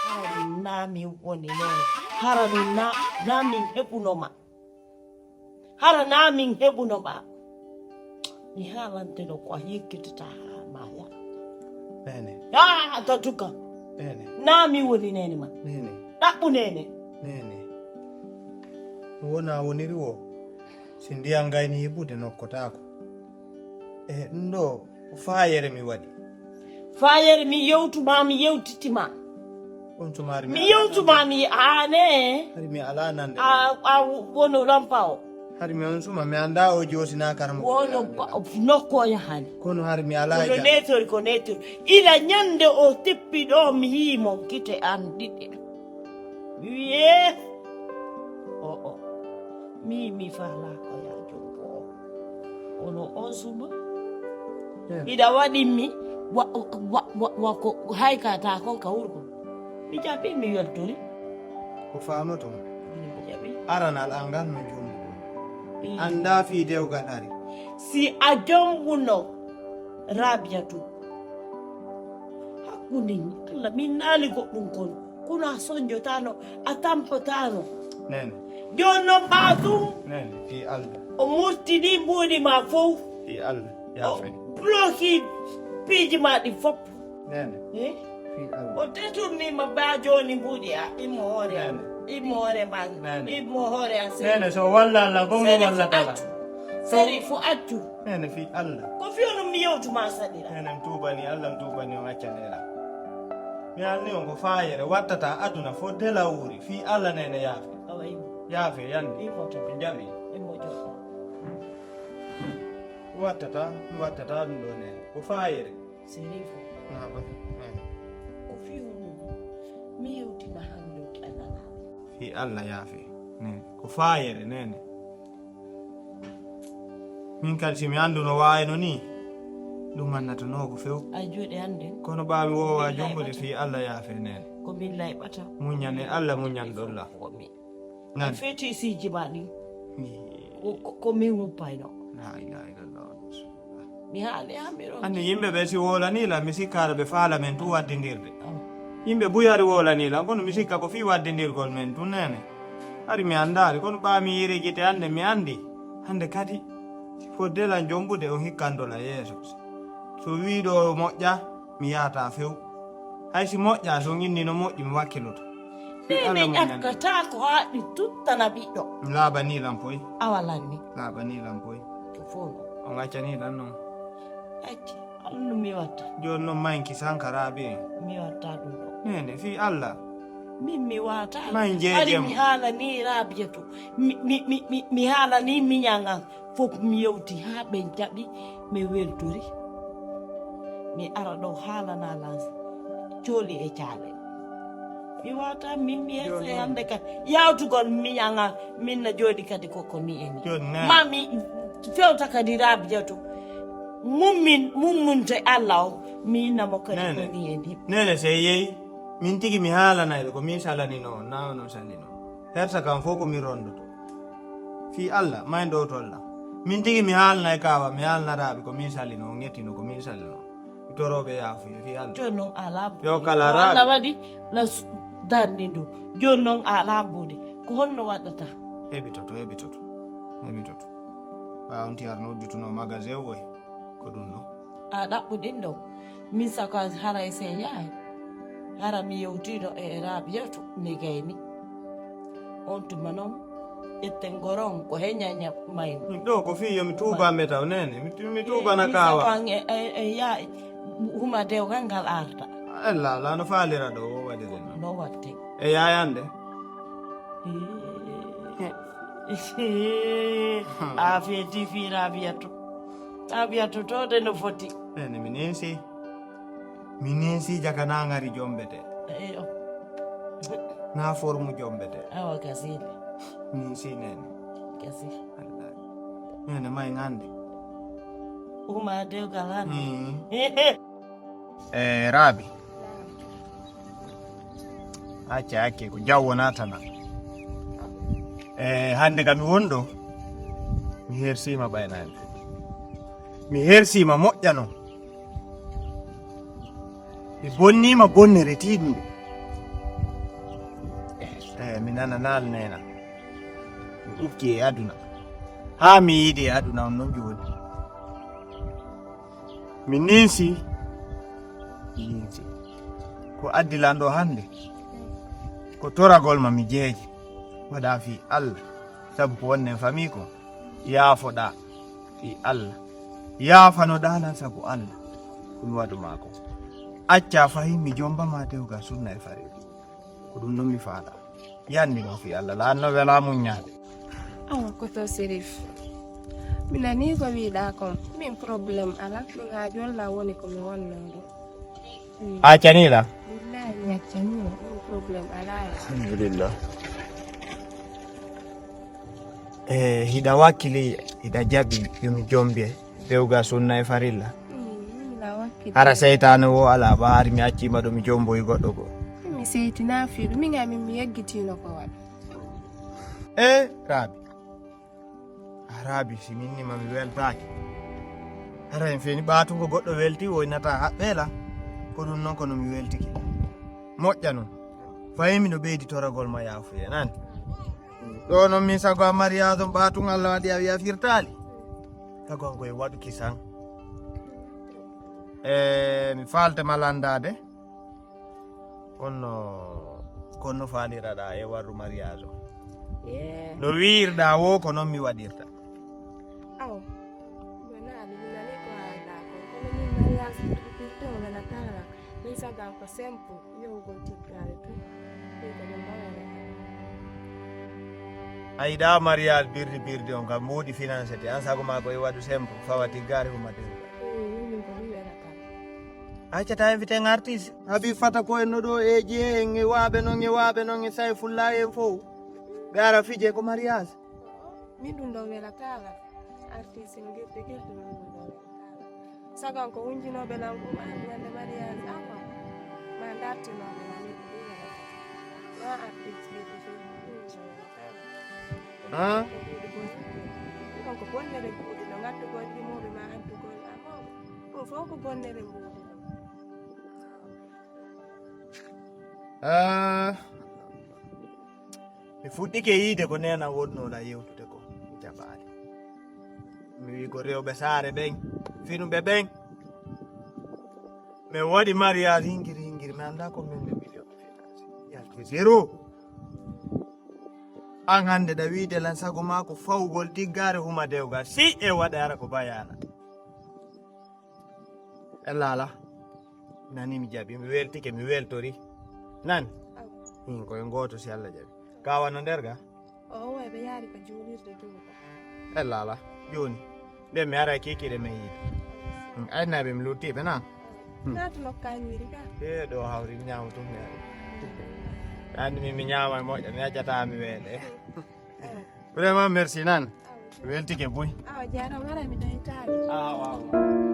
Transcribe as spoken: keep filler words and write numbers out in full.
Hara ɗum naa min woni noon. Hara ɗum naa, naa min heɓuno ma. Hara naa min heɓuno ma. Mi haalante no ko a yeggitata haa ma ya. Nene. Yaa, to tuka. Nene. Naa min woni nene ma. Nene. Ɗaɓɓu nene. Nene. Wona woniri wo. Si ndiyan gayni yiɓude nokkotaako. E ɗum ɗo ko faayere mi waɗi. Faayere mi yewtuma, mi yewtitima. On tuma hari mi Mi alaa yewtuma, nande. Mi aane. Hari mi alaa nande. A, a wono lampa o. Hari mi on suma, mi anndaa o joosinaa karamo. Wono ba-, nokko o yahani. Kono hari mi alaa Kono ja- netori ko netori. Ila ñande o tippi ɗo, mi yii mo gite an ɗiɗi. Mi wiye, o, o. Mi, mi faalaa ko yaa jombo o. Kono on suma. Eh. Mbiɗa waɗi mi, wa, wa, wa, wa ko haykata kon ka wuro kon. Mi jaɓi, mi weltori. Ko faamato mo. Mi jaɓi. Aranal an ngal no jombo. Mm. Anndaa fii dewgal ari. Si a jombuno, Rabiyatu. Hakkunde Allah, min naali goɗɗum kon. Kono a sonjotaano, a tampotaano. Nene. Jooni noon ɓaa ɗum. Nene, fii Allah. O murtini mbuuɗi ma fof. Fii Allah, O yaafe. Bloki piiji ma ɗi fof. Nene. Eh? Fii Allah. O détourni ma baa jooni mbuuɗi a, immo hoore am. Nene. Immo hoore ma. Nene. Immo hoore am, seri. Nene, so walla Allah, gongo Seri walla fu tala. Accu. So Seri fu accu. Nene, fii Allah. Ko fii onon mi yewtu ma saɗira. Nene, mi tuubani Allah, mi tuubani on accanela. Mi anni on ko faayere wattata aduna fo dela wuuri. Fii Allah nene yaafe. Awa imo. Yaafe yande. Imo to. Mi jaɓi. Imo joɗɗo. Wattata, wattata ɗum ɗo nene. Ko faayere. Sirifo. Na ba. Nene. Ko fii onon mi yewti ma hande o ɗanana. Fii Allah yaafe. Nene. Ko faayere nene. Min kadi si mi annduno waayno ni, ɗum annatanoo ko few. A juuɗe annden. Kono ɓaa mi woowa Min jombude layɓata. Fii Allah yaafe nene. Ko min layɓata. Muññane Allah muññan ɗolla. Ko min. Nan. Feeti siiji ma ɗin. Ni. Ko, ko, ko min wuppayno. La ilaha illallah. Mi haali ha mi ronki. Anndi yimɓe ɓe si wolani la, mi sikkaano ɓe faala men tun waddindirde. Oh. Yimɓe buy hari wolani la, kono mi sikka ko fii waddindirgol men tun nene. Hari mi anndaali, kono ɓaa mi yiiri gite annden mi anndi. Hande kadi, si fodde lan jombude on hikkandola yeeso. So wiiɗo moƴƴa, mi yaata few. Hay si moƴƴa, so on inni no moƴƴi, mi wakkiloto. Fii Nene Allah mo ñande. Ƴakkata ko haa ɗi tuttana ɓiɗɗo. Laaɓani lan poy. Awa lanni. Laaɓani lan poy. Ko fow non. On accani lan non. Acci, on no mi watta. Jooni non manki sankaraaɓe en. Mi watta ɗum ɗo. Nene, fii Allah. Min mi waata. May jeejem. Hari mi haalani Raabiyatu. Mi, mi, mi, mi, mi haalani miñan an. Fof mi yewti haa ɓe jaɓi, mi weltori. Mi ara ɗo haalana lan cooli e caale. Mi waata min mi Yo hesse non. Hannde kadi. Yawtugol miñan an, min na jooɗi kadi ko, ko ni e ni. Yo non. Ma mi fewta kadi Raabiyatu. Mummin, mummunte Allah o, mi inna mo kadi Nene. Ko ni e ni. Nene, sey yehi, min tigi mi haalanayɗo ko min salanino on, na onon salino. Hersa kam fof ko min rondoto. Fii Allah, may ɗo tolla. Min tigi mi haalnay kaawa, mi haalnaraaɓe ko min salino, on ƴettino ko min salino. Mi torooɓe yaafuya, fii Allah. Jooni non alaa Yo kala ko raaɓe. Allah waɗi, la s-, darni ndu. Jooni non alaa mbuuɗi. Ko honno waɗata? Heɓitoto, heɓitoto. Heɓitoto. Ɓaawo on tiyarno udditunoo magasin o, ko ɗum ɗo. A ɗaɓɓu ɗin ɗo. Min saka hara e sey yaay. Hara mi yewtiino e Raabiyatu, mi gayni. On tuma non, etten goron ko he ñaña mayni. Ɗum ɗo ko fii yo mi tuuba mbeta o nene. Mi tu-, mi tuubana kaawa. Min saka e, e, e yaay, huma dewgal ngal arta. Ella, la no faalira ɗo, o waɗi ɗum. No watte. E yaayande? A feeti fii Raabiyatu. Raabiyatu to de no foti. Nene mi ninsi. Mi ninsi jaka na ngari jombete. Eyo. Na formu jombete. Awa kasile. Ninsi nene. Kasi. Allah. Nene may ngande. Uma de galani. Mm. E Raabi. Acca, acce, ko jawwo natana. E hannde kam mi wonɗo, mi hersiima ɓaynaande. Mi hersiima moƴƴa non. Mi bonniima bonnere tiiɗunde. Nana naal neena. Mi ukki e aduna. Haa mi yiidi e aduna on non jooni. Mi ninsi. Mi ninsi. Ko addi lan ɗo hannde? Ko toragol ma mi jeeji. Waɗa fii Allah. Sabu ko wonnen famii ko. Yaafoɗaa fii Allah. Yaafanoɗaa lan sabu Allah. Ko mi waɗu maa ko. Acca fahin mi jomba ma dewgal sunna e farilla. Ko ɗum ɗon mi faala. Yanni ɗum fii Allah. Laanno welaa muññaade. Awa ko to Sérif. Mi nanii ko wiiɗaa kon. Min problème alaa. Ɗum haa jooni lan woni ko mi wonnoo ɗum. A canii lan? Billahi mi accanii. Ɗum problème alaa. Alhamdulillah. E hiɗa wakkili, hiɗa jaɓi yo mi jombe dewgal sunna e farilla? Mm, mi la wakkili. Hara seytaane wo alaa ba hari mi accii ma ɗo mi jomboyi goɗɗo goo? Mi seytinaa fii ɗum, min amin mi yeggitiino ko waɗi. E Raabi. A Raabi, si min ni ma mi weltaaki. Hara en feeni ɓaatungo goɗɗo welti, woynata haɓɓeela. Ko ɗum non kono mi weltike. Moƴƴa non. Fayi mino ɓeydi toragol ma yaafuye, nani? Ɗo non min sago a mariage on ɓaatun Allah waɗi a wi'a firtaali. Sago an koye waɗuki san. E mi faalte ma landaade. Kono, kono faaliraɗaa e warru mariage o? Yee. No wiirɗaa wo ko non mi waɗirta. Aw. Wona aɗa nani ko haalɗaa ko. Kono min mariage firte o welataala. Min sago an ko simple, yewgol tiggaare tun. Ɗum ko ɗum mawere. A yiɗaa mariage birdi birdi on kam, moodi financete. An sago maa ko e waɗu simple, fawa tiggaare huma dewgal. Ɗum min ko ɗum welataala. A accata invité en artiste. Habi fata ko en no ɗo e Jee en e Waaɓe non e Waaɓe non e Sayfulla en fow. Ɓe ara fije ko mariage. Min ɗum ɗon welataala. Artiste no gerte gerte min ɗum ɗon welataala. Sago an ko wunjinooɓe lan ɗum an wonde mariage an ma. Ma dartinooɓe lan min ɗum welataala. Ma artiste gerte gerte min ɗum welataala. Ah? Ko ɗum ɗum ɗum ko bonnere buuɗi no ngaddugol yimooɓe ma haddugol amoo. Ɗum fof ko bonnere buuɗi. Ah, mi fuɗɗike yiide ko neena wonnoo la yewtude ko, mi jaɓaali. Mi wii ko rewɓe saare ɓen, finuɓe ɓen. Mi waɗi mariage hingiri hingiri, mi anndaa ko min ɓe mbiɗo. Yalti zéro. An hannde ɗa wiide lan sago maa ko fawgol tiggaare huma dewgal. Si e waɗa ara ko bayaana. E laala. Nani mi jaɓi, mi weltike, mi weltori. Nan? Aw. Min koye gooto si Allah jaɓi. Ka wano nder ga? O, o, ɓe yaari ka juulirde tuuba. E laala. Jooni. Nden mi ara kikiɗe men yiide. Hmm, ay naɓe mi luttiɓe na? Hmm. Naatu nokka ñiiri ka. E ɗo hawri mi ñaama tun mi ari. Andi mi, mi ñaama e moƴƴa, mi accata mi weele. Vraiment, merci nan. Weltike buy. Awa jaaraama, ara mi doytaade. Awa, awa.